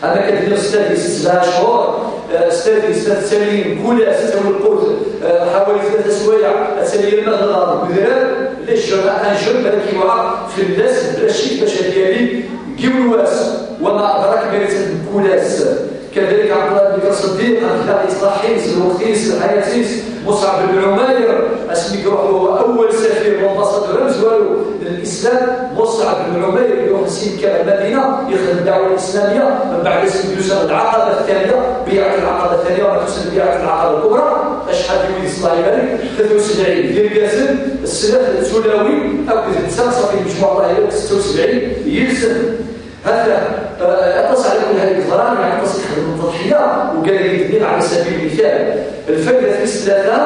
Ama kan d-nniɣ s tadist sebɛa cchur, eh, s tadist ad tali mkul ass, ad tawi lqut, eh, ḥawali tlata swayeɛ, ad tali yal ma tella deg udrar, les jeunes, un jeune balak yewɛer fell-as bla ccek bac ad yali deg yiwen wass, وما أدراك ma yella-tt mkul ass. Kadalik Ɛebdullah Bikr Ṣeddiq, amek daɣ yettḍaḥi s lweqt-is, s lḥayat-is, Muṣɛab ben Ɛumayr, asmi iruḥ, wa huwa awwal safir, l'ambassadeur amezwaru n Lislam, Muṣɛab ben Ɛumayr, iruḥ s yimkan ar Madina, yexdem ddeɛwa lislamiyya, mbeɛd asmi d-yusa Lɛaqaba Ttaniya, Biɛat Lɛaqaba Ttaniya, ma tusa Biɛat Lɛaqaba Lkubra, acḥal d wid, Allah ibarek, tlata u sebɛin d irgazen, snat n tulawin, akked netta, ṣafi lmejmuɛ, Allah ibarek, setta u sebɛin yid-sen. Hata, eh, aṭas ɛla kulli hal i yeḍran, yeɛni aṭas i ixedmen tḍeḥya, ugar-agi d-nniɣ ɛla sabil lmital. Lfayda tis tlata,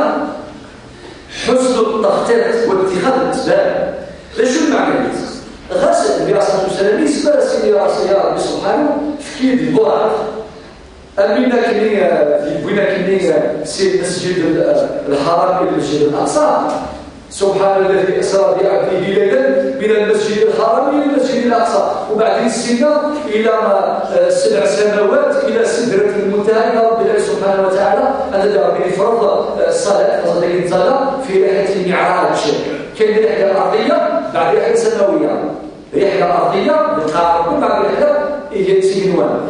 حسن التخطيط واتخاذ الأسباب. D acu lmeɛna-is? Ɣas Nnbi ɛalayhi ṣṣalatu wassalam yezmer ad s-yini: "Ya Ṛebbi, ya Ṛebbi subḥanu, efk-iyi-d lbuṛaq." Am win akkenni, eh, yewwin akkenni, eh, si Lmesǧid l-, eh, Lḥaram i Lmesǧid Laqṣa. سبحان الذي أسرى بعبده ليلا من المسجد الحرام إلى المسجد الأقصى. وبعد السنة إلى، آه، سبع سماوات، إلى سدرة المنتهى، إلى رب العالمين سبحانه وتعالى. هذا ربي فرض، آه، الصلاة، فرض عليه الصلاة في رحلة المعراج. كاين رحلة أرضية، بعد رحلة سماوية. رحلة أرضية، بالقاع، وبعد رحلة هي تسجنوان.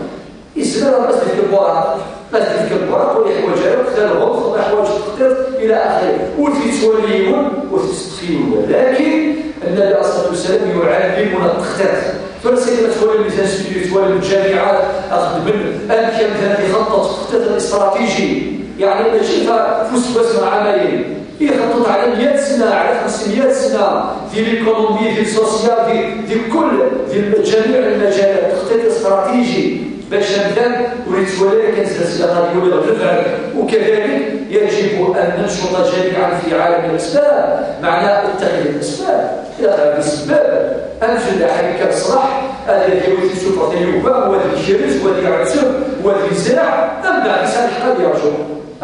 Yezmer ad s-d-yefk lbuṛaq, ad s-d-yefk lbuṛaq ur yeḥwaǧ ara akk talɣut, ur yeḥwaǧ txeṭṭiṭ, ila axiri. Ur t-yettwali yiwen, ur t-yettseqsi yiwen. Lakin Nnbi ɛalayhi ṣṣalatu wassalam يعلمنا التخطيط. Tura sani ma twali les instituts, twali lǧamiɛat, ad xeddmen amek amdan ad ixeṭṭeṭ, txeṭṭiṭ الاستراتيجي. Yeɛni mačči ɣef useggas neɣ ɛamayen. Ixeṭṭeṭ ɛla meyya sna, ɛla xemsemya sna, di l'économie, di le social, di, di kul, di ǧamiɛ lmajalat, txeṭṭiṭ استراتيجي. Bac amdan ur yettwali ara kan zdat-s, ilaq ad yuli ɣer lebɛed. وكذلك يجب أن ننشط جميعا في عالم الأسباب، معنى اتخذ الأسباب. Ilaq ad yesbab, amfellaḥ ad yekker ṣṣbeḥ, ad yawi tisuffeɣ tayuga, wa ad yekrez, wa ad iɛetteb, wa ad yezreɛ, ambeɛd yesɛa lḥeqq ad yerǧu.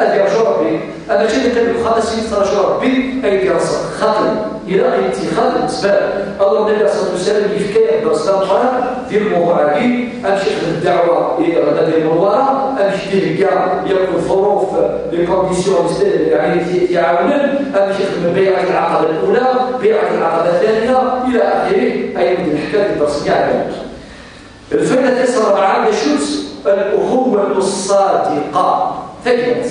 Ad yerǧu Rebbi. Ama mačči d kan deg uxxam, ass-nni tettṛaǧu Rebbi, ay d-yerẓeq. Xaṭi, ilaq yettixad lesbab. Awal Nnbi ɛalayhi ṣṣalatu wassalam yefka-yaɣ-d ddeṛs d ameqqran di lmuḍuɛ-agi, amek ixdem ddeɛwa i Lmadina Lmunawwara, amek d-ihegga yakk ḍḍuruf, les conditions, yeɛni, i t-iɛawnen, amek ixdem bayɛat lɛaqaba lula, bayɛat lɛaqaba ttaniya, ila axirih, ayen i d-neḥka deg ddeṛs-nni iɛeddan. Lfayda tis ṛebɛa d acu-tt? الأخوة الصادقة. Tagmat.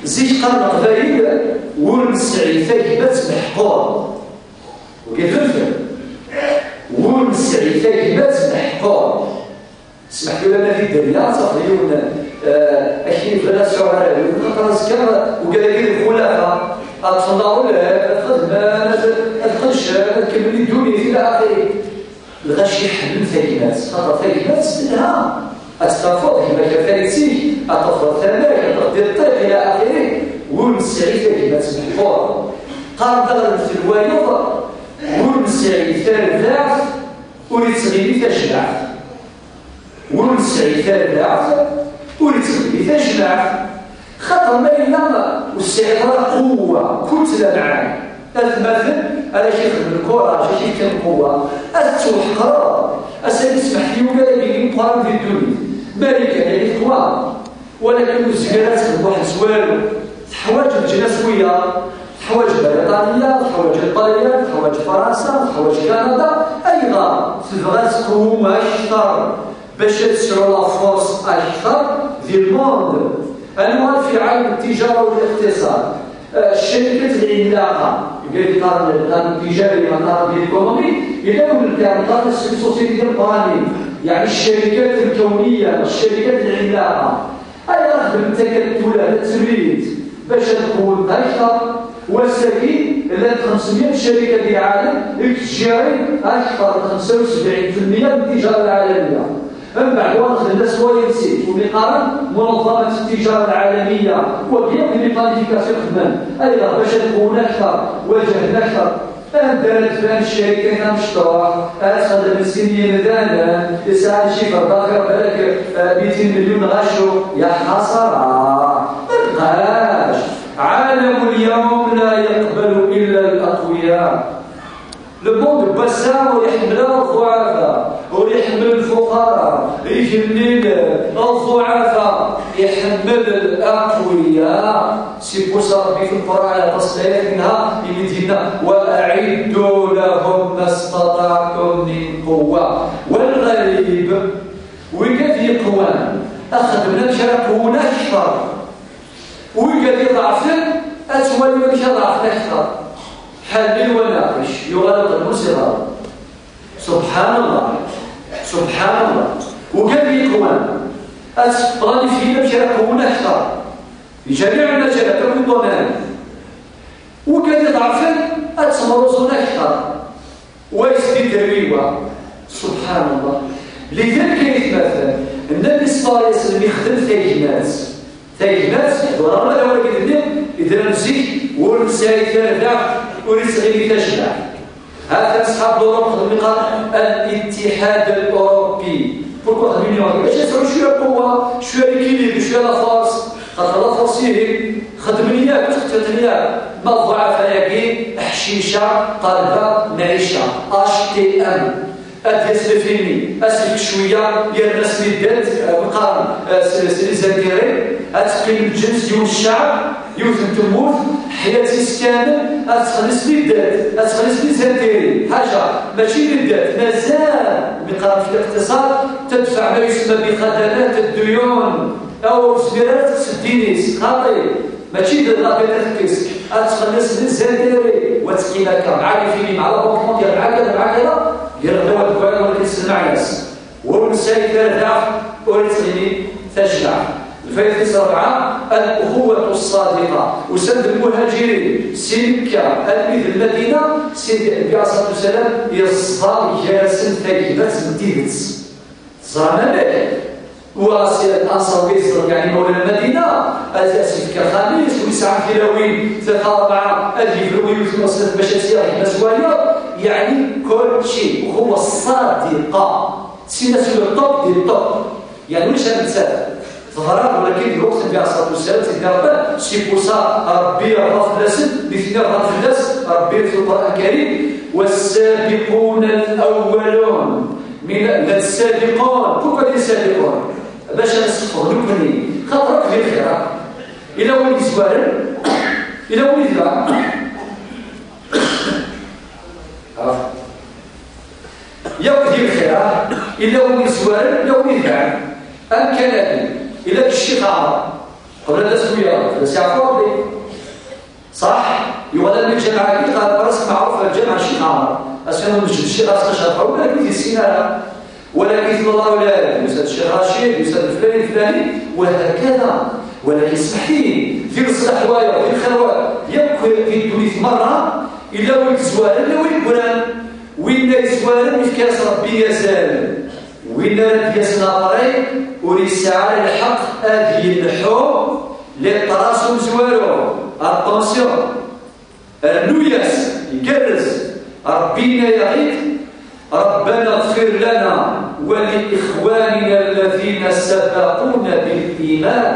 Zik qqaren Leqbayel: "Ur nesɛi tagmat meḥqur." Wagi d lfayda. "Ur nesɛi tagmat meḥqur." Smeḥ tura ma di dderya, ad tafeḍ yiwen, eh, akkin yebɣan ad sɛuɣ ara yiwen, xaṭer azekka, ugar-agi d lxulafa, ad ṭṭfen laṛulad, ad xedmen, ad, ad qedcen, ad kemmlen i ddunit, ila axiri. Lɣaci ḥemmlen tagmat, xaṭer tagmat telha. Ad tafeḍ gma-k ɣer tayet-ik, ad tafeḍ tama-k, ad tafeḍ di ṭṭiq, ila axiri. Ur nesɛi tagmat meḥqur. Qqaren daɣen lemtel wayeḍ: "Ur nesɛi tarbaɛt, ur ittɣimi tajmaɛt." Ur nesɛi tarbaɛt, ur ittɣimi tajmaɛt. Xaṭer ma yella ur tesɛiḍ ara quwwa, kutla, meɛna, atmaten ara k-ixedmen kuraǧ, ara k-ifken quwwa, ad tettweḥqreḍ. Ass-agi smeḥ-iyi ugar ad yili meqqran di ddunit. Marikan, ad yili leqwam. Walakin ur tezmir ad texdem waḥed s walu. Teḥwaǧ leǧnas wiyaḍ. Teḥwaǧ Briṭanya, teḥwaǧ Ṭṭalyan, teḥwaǧ Fransa, teḥwaǧ Kanada. Ayɣer tebɣa ad tqewwem akteṛ bac ad tesɛu la force akteṛ di lmond? Ad nuɣal fi ɛalem ttiǧara u liqtiṣad. Eh, ccaṛikat lɛimlaqa, deg ṭṭerf n ṭṭerf tijari, ṭṭerf n l'économie, yella win kan ṭṭerf n société de planning, yeɛni ccaṛikat lkawniya, ccaṛikat lɛimlaqa. Ayɣer xedment akka tura tatribt bac ad qewwent akteṛ? Wass-agi, llant xemsemya ccarika di lɛalem i yettjirin akteṛ n xemsa u sebɛin fi lmeyya n ttiǧara lɛalamiya. Mbeɛd wa xedmen-as wayen-nsen, win iqqaren منظمة التجارة العالمية، wagi akk d les planifications xedmen. Ayɣer? Bac ad qewwen akteṛ, waǧehden akteṛ. Anda ara d-tban ccarika-nni amecṭuḥ? Ad txeddem sin yimdanen, yesɛan chiffre d'affaires balak, eh, mitin milyun neɣ acu, ya ḥasara. Ma tebɣaš. عالم اليوم لا يقبل إلا الأقوياء. Le monde n wass-a ur iḥemmel ara ḍḍuɛafa, ur iḥemmel lfuqara, igellilen, ḍḍuɛafa, iḥemmel الأقوياء. Si pusa Ṛebbi fi Lqur'an aṭas n layat yenha imi d-yenna: وأعدوا لهم ما استطعتم من قوة. والغريب, wigad yeqwan, ad xedmen amek ara qewwen akteṛ. Wigad iḍeɛfen, ad twalim amek ad ḍeɛfen akteṛ. حلل وناقش, yuɣal uqelmun s iḍarren. سبحان الله. سبحان الله. Wigad yeqwan, ad tplanifyin amek ara qewwen akteṛ. Di جميع المجالات, akk iḍumanen. Wigad iḍeɛfen, ad ttemruẓun akteṛ. Wa yesdi terwiwa. سبحان الله. لذلك ay atmaten, Nnbi ṣella Llahu ɛalayhi wa sallam ixdem tagmat. Tagmat, tura ma d awal i d-nniɣ, idram zik, ur nesɛi tarbaɛt, ur yettɣimi tajmaɛt. Hata ṣṣḥab Lurup xedmen iqqar الاتحاد الأوروبي. Pourquoi xedmen iɣer? Bac ad sɛun cwiya n lqewwa, cwiya n l'équilibre, cwiya n la force. Xaṭer la force ihi xedmen yakk, ttxeṭṭiṭen yakk. Ma ḍḍuɛafa-agi, ḥcica, ṭalba, mɛica, H T M. Ad d-yas lfimi, ad s-yefk cwiya, yerna s middel, eh, qqaren, eh, s, s les intérêts, ad teqqim lǧens, yiwen cceɛb, yiwet n tmurt, ḥyat-is kamel, ad txelleṣ middel, ad txelleṣ les intérêts. Ḥaǧa, mačči middel, mazal, mi qqaren fi liqtiṣad, تدفع ما يسمى بخدمات الديون. Aw ur tezmir ara ad tekkes ddin-is, xaṭi. Mačči d lɣabiṭ ad tekkes, ad txelleṣ les intérêts, wa teqqim akka, mɛa les fini, mɛa la banque mondiale, mɛa kada, mɛa kada, yerna wa deg wayen ur k-issemɛnas. Ur nesɛi tarbaɛt, ur yettɣimi tajmaɛt. Lfayda tis rebɛa, الأخوة الصادقة. Usan-d lmuhaǧirin si Mekka almi d Lmadina, Sidi Ṛebbi ɛalayhi ṣṣalatu wassalam yeẓẓa gar-asen tagmat n tidet. Ẓran amek? Wa si Anṣar, wa yezdeɣ, yeɛni, mawla Lmadina, ad as-yefk axxam-is, wa yesɛa tilawin tlata rebɛa, ad yebru i yiwet n tmeṣliṭ bac ad tt-yaɣ gma-s wayeḍ, yeɛni, kulci, أخوة صادقة. Sin-as le top des top. Yeɛni, ulac am nettat. Teḍra, walakin di lweqt n Nnbi ɛalayhi ṣṣalatu wassalam, Sidi Ṛebbi, si pusa Ṛebbi yerḍa fell-asen, nitni rḍan fell-as, Ṛebbi fi Lqur'an Lkarim: والسابقون الأولون من السابقون. Pourquoi les سابقون؟ Bac ad nessefɣ nekkni, xaṭer akk di lxir, ah. Ila win yezwaren, ila win yedɛan. Ah. Yakk di lxir, ah. Ila win yezwaren, ila win yedɛan. Am kan adi, ila ccix Ɛmer. Qbel ad as-wiyaḍ, ad as-yeɛfu Ṛebbi. صح؟ Yuɣal am lǧameɛ-agi, qal, ur as-meɛruf lǧameɛ Ccix Ɛmer. Ass-a ur neǧǧed Ccix Ɛmer Caɛban, ulamek ur t-yessin ara. Walakin tura ula yusa-d Ccix Racid, yusa-d lflani, lflani, وهكذا. Walakin smeḥ-iyi, di leṣlaḥ wayeḍ, di lxir wayeḍ, yakk di ddunit merra, yella win yezwaren, yella win yegran. Winna yezwaren, yefka-as Ṛebbi azal. Win ara d-yasen après, ur yesɛi ara lḥeqq ad yelḥu les traces n umezwaru. Attention! Rnu-yas, igerrez. Ṛebbi yenna-yaɣ-id: ربنا اغفر لنا ولإخواننا الذين سبقونا بالإيمان.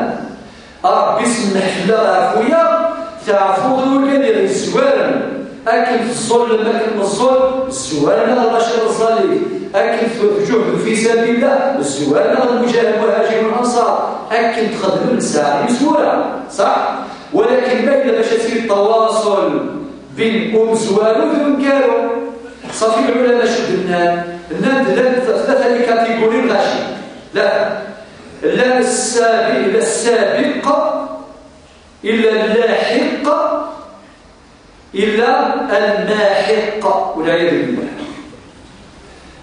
A Ṛebbi, semmeḥ fell-aɣ, ɛfu-yaɣ, teɛfuḍ i wigad i ɣ-yezwaren. Akken tẓullem, akken neẓẓul, zwaren-aɣ lɣaci n Ẓẓallit. Akken tǧuhdem fi sabillah, zwaren-aɣ lmuǧahid, muhajirin, anṣar. Akken txedmem, nesɛa imezwura. Ṣaḥ? ولكن ما إلا باش يصير التواصل بين أمزوارو ذو نكارو. صافي، العلماء شو قلنا؟ قلنا ثلاثة، ثلاثة لي كاتيجوري الغاشي. لا، لا السابق، لا السابق، إلا اللاحق، إلا الماحق، والعياذ بالله.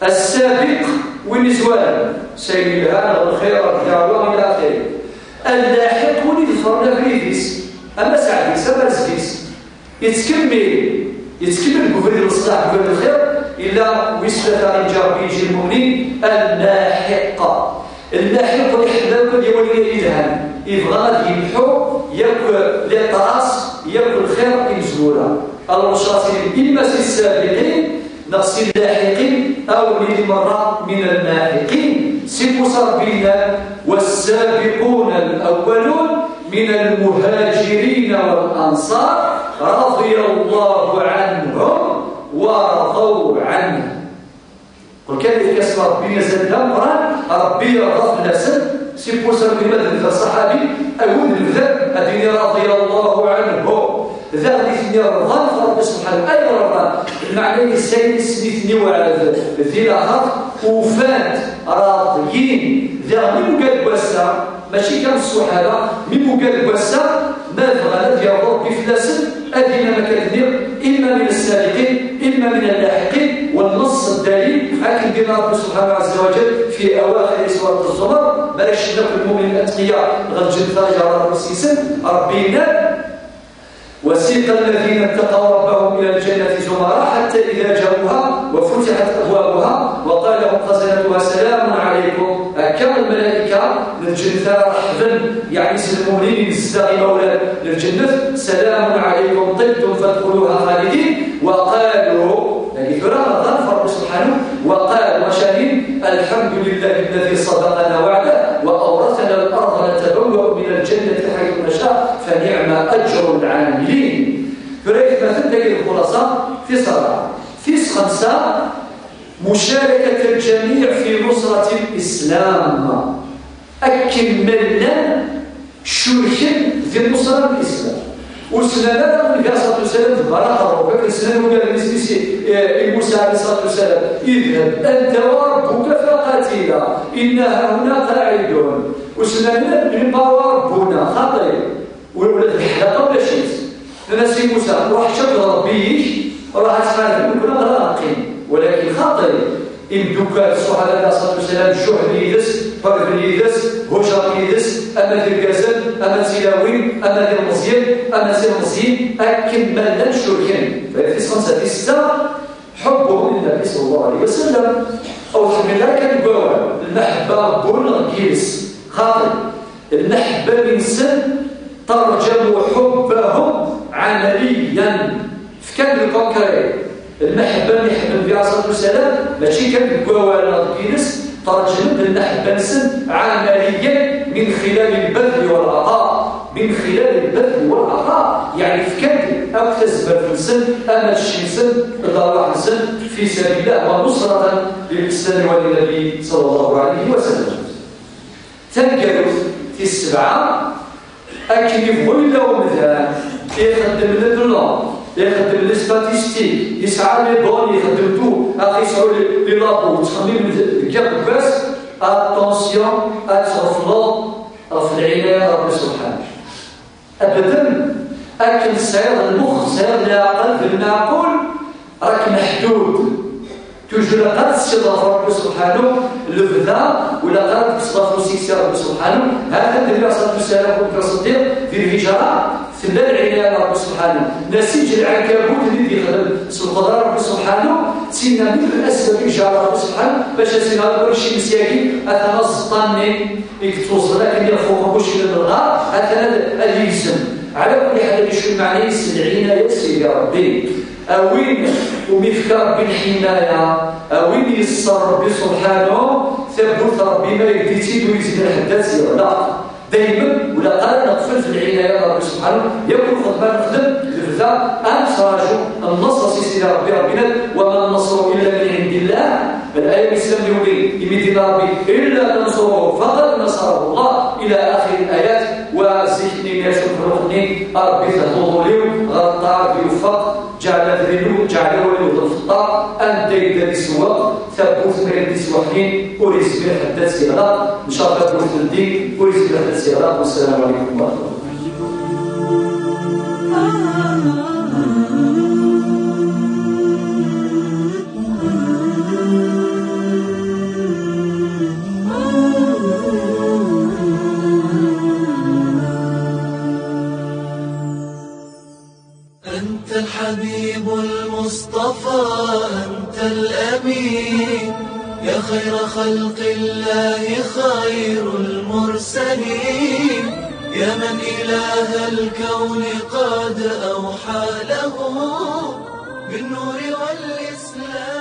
السابق وين يزوال، سيد الهان، الخير، الدعوة إلى آخره. اللاحق وين يظهر لابريفيس، أما سعديس، أما رزقيس. يتكمل، يتكمل قبل الصلاح، قبل الخير، إلا ويسلف عن جربي يجي المؤمنين اللاحق. اللاحق يحذر كل يوم يلهن، يبغى غادي يمحو ياكل لي طراس، ياكل خير يمزوره. الرشاطين إما سي السابقين نغسل اللاحقين أو للمرة من الماحقين. سي موسى ربينا: والسابقون الأولون من المهاجرين والأنصار رضي الله عنهم ورضوا عنه. قل كان كسب ربي يزال دمرا، ربي يرضى في الناس. سي موسى ربينا الصحابي أول البدر أديني رضي الله عنه. ذا غادي يثني رمضان في ربي سبحانه. أي رمضان؟ المعنى يسير سميتني وعد ذي الأخر وفات راضيين. ذا من قال بوسا، ماشي كان الصحابة، من قال بوسا، ما بغى لا ديال ربي فلاسن، أدينا ما كتدير، إما من السابقين، إما من اللاحقين. والنص الدليل، أكن دينا ربي سبحانه عز وجل في أواخر سورة الزمر، ما شفنا في المؤمن الأتقياء غير جبت رجع ربي سيسن، ربي ينال. وسيق الذين اتقوا ربهم إلى الجنة زمرا حتى إذا جاءوها وفتحت أبوابها وقال لهم خزنتها سلام عليكم. هكا الملائكة للجنة رحبا، يعني سلموا لي نزاغي مولا للجنة، سلام عليكم طبتم فادخلوها خالدين. وقالوا، يعني ثلاثة ظرف ربي سبحانه، وقالوا وشاهين: الحمد لله الذي صدقنا وعده وأورثنا الأرض نتبوأ من الجنة حيث نشاء فنعم أجر العاملين. Tura aytmaten, tagi d lxulaṣa tis ṛebɛa. Tis xemsa, مشاركة الجميع في نصرة الإسلام. Akken ma llan curken di nusra n Lislam. Ur slan ara Nnbi alayhi ṣṣalatu wassalam d Baraq Ṛṛuḥ, akken slan ugar n isem-is i, eh, i Musa alayhi ṣṣalatu wassalam: اذهب أنت وربك فقاتلا إنا هاهنا قاعدون. Ur slan ara من وربنا، xaṭi. Ula d leḥdaqa ulac-itt. Nnan-as i Musa: "Ruḥ kečč akked Ṛebbi-ik, ruḥ ad tḥarbeḍ, nekkni ad neqqim." Walakin xaṭi, imeddukal ṣṣuḥaba alayhi ṣṣalatu wassalam, juḥden yid-s, ḥarben yid-s, hujren yid-s, ama d irgazen, ama d tilawin, ama d ilmeẓyen, ama d tilmeẓyin, akken ma llan curken. Tis xemsa, tis setta, حبهم للنبي صلى الله عليه وسلم. Ur ḥemmel ara kan deg wawal, lmeḥba n wul neɣ n yiles. Xaṭi, lmeḥba-nsen ترجم حبهم عمليا. Fkan le concret. Lmeḥba i ḥemmlen Nnbi alayhi ṣṣalatu wassalam, mačči kan deg wawal neɣ deg yiles, terǧem-d lmeḥba-nsen عمليا من خلال البذل والعطاء، من خلال البذل والعطاء، يعني fkan-d akk tazmert-nsen, ama d cci-nsen, d ṛṛwaḥ-nsen, في سبيل الله ونصرة للإسلام وللنبي صلى الله عليه وسلم. Taneggarut tis sebɛa, akken yebɣu yella umdan, ixeddem le bilan, ixeddem les statistiques, yesɛa les données, ixeddem tout, axi yesɛu les, les labos, ttxemmimen deg yiḍ n wass, attention, ad tɣefleḍ ɣef lɛinaya n Ṛebbi subḥanahu. Abadan. Akken tesɛiḍ lmux, tesɛiḍ leɛqel d lmeɛqul, راك محدود. Toujours ilaq ad tessiḍ ɣef Ṛebbi subḥanahu lebda, u ilaq ad tekkseḍ afus-ik si Ṛebbi subḥanahu. Ha-t-an Nnbi alayhi ṣṣalatu wassalam, Abu Bakr Ṣeddiq, di lhijra, tella lɛinaya n Ṛebbi subḥanahu. Nasiǧ lɛankabut i d-yexdem s lqudra n Ṛebbi subḥanahu, d tinna min الأسباب i yejɛel Ṛebbi subḥanahu, bac ad s-inɣa ur icci imsi-agi, atan aẓeṭṭa-nni i yettuẓẓel akken iɣef uqerbuc n lɣar, atan ad, ad yegzem. Ɛla kulli ḥal, ad icfu lmeɛna-is n lɛinaya n Sidi Ṛebbi. A win umi yefka Ṛebbi lḥimaya, a win yesser Ṛebbi subḥanahu, tawwurt Ṛebbi ma yebdi-tt-id ur yezmir ḥedd ad tt-yeɣleq. Daymen, ur ilaq ara neɣfel f lɛinaya n Ṛebbi subḥanahu, yakk lxedma nexdem, lebda ad nettraǧu nneṣṣ si Sidi Ṛebbi, Ṛebbi yenna-d: "وما النصر إلا من عند الله". Laya n Lislam d wagi, imi d-yenna Ṛebbi: "إلا تنصروه فقد نصره الله" إلى آخر الآيات. Wa zik-nni Acu n lxelq-nni, a Ṛebbi, thedduḍ ul-iw ɣer ṭṭaɛa d yufeq, ǧeɛl abrid-iw, ǧeɛl awal-iw d lfeṭṭa, anda yebda ad isewweq, tawwurt ma yella isewweq-in, ur yezmir ḥedd ad tt-yeɣleq, ncer tawwurt teldi, ur yezmir ḥedd ad tt-yeɣleq. Wassalamu ɛalaykum wa rahmatullah. أنت الحبيب المصطفى، أنت الأمين، يا خير خلق الله، خير المرسلين، يا من إله الكون قد أوحى له بالنور والإسلام.